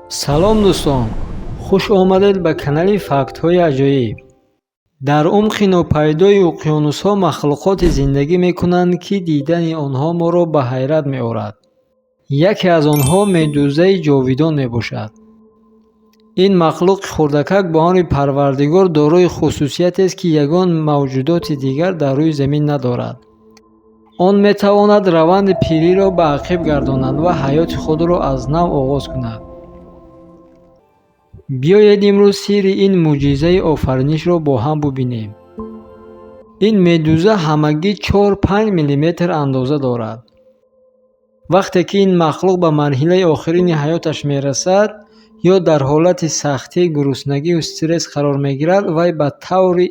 Салом, дӯстон! Хуш омадед ба канали «Фактҳои аҷоиб». Дар умқи нопайдои уқёнусҳо махлуқоте зиндагӣ мекунанд, ки дидани онҳо моро ба ҳайрат меорад. Яке аз онҳо медузаи ҷовидон мебошад. Ин махлуқи хурдакак бо амри Парвардигор дорои хусусиятест, ки ягон мавҷудоти дигар дар рӯи замин надорад. Он метавонад раванди пириро ба ақиб гардонад ва ҳаёти худро аз нав оғоз кунад. Биёед, имрӯз сирри ин мӯъҷизаи офаринишро бо ҳам бубинем. Ин медуза ҳамагӣ 4-5 миллиметр андоза дорад. Вақте ки ин махлуқ ба марҳилаи охирини ҳаёташ мерасад ё дар ҳолати сахтӣ, гуруснагию стресс қарор мегирад, вай ба таври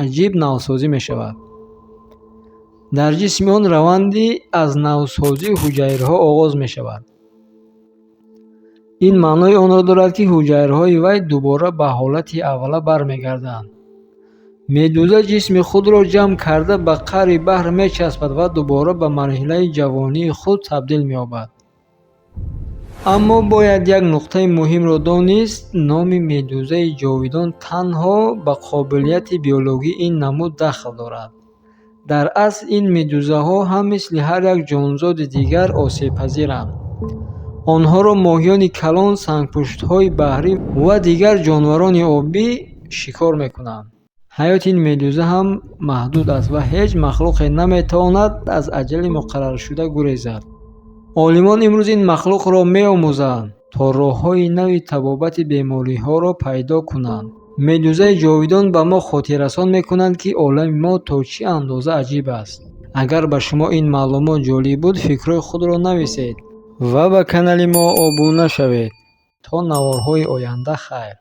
аҷиб навсозӣ мешавад. Дар ҷисми он раванди аз навсозии ҳуҷайраҳо оғоз мешавад. Ин маънои онро дорад, ки ҳуҷайраҳои вай дубора ба ҳолати аввала бармегарданд. Медуза ҷисми худро ҷамъ карда, ба қаъри баҳр мечаспад ва дубора ба марҳилаи ҷавонии худ табдил меёбад. Аммо бояд як нуқтаи муҳимро донист: номи медузаи ҷовидон танҳо ба қобилияти биологии ин намуд дахл дорад. Дар асл ин медузаҳо ҳам мисли ҳар як ҷонзоди дигар осебпазиранд. Онҳоро моҳиёни калон, сангпуштҳои баҳрӣ ва дигар ҷонварони обӣ шикор мекунанд. Ҳаёти ин медуза ҳам маҳдуд аст ва ҳеҷ махлуқе наметавонад аз аҷали муқарраршуда гурезад. Олимон имрӯз ин махлуқро меомӯзанд, то роҳҳои нави табобати бемориҳоро пайдо кунанд. Медузаи ҷовидон ба мо хотиррасон мекунад, ки олами мо то чӣ андоза аҷиб аст. Агар ба шумо ин маълумот ҷолиб буд, фикрҳои худро нависед ва ба канали мо обуна шавед. То наворҳои оянда хайр.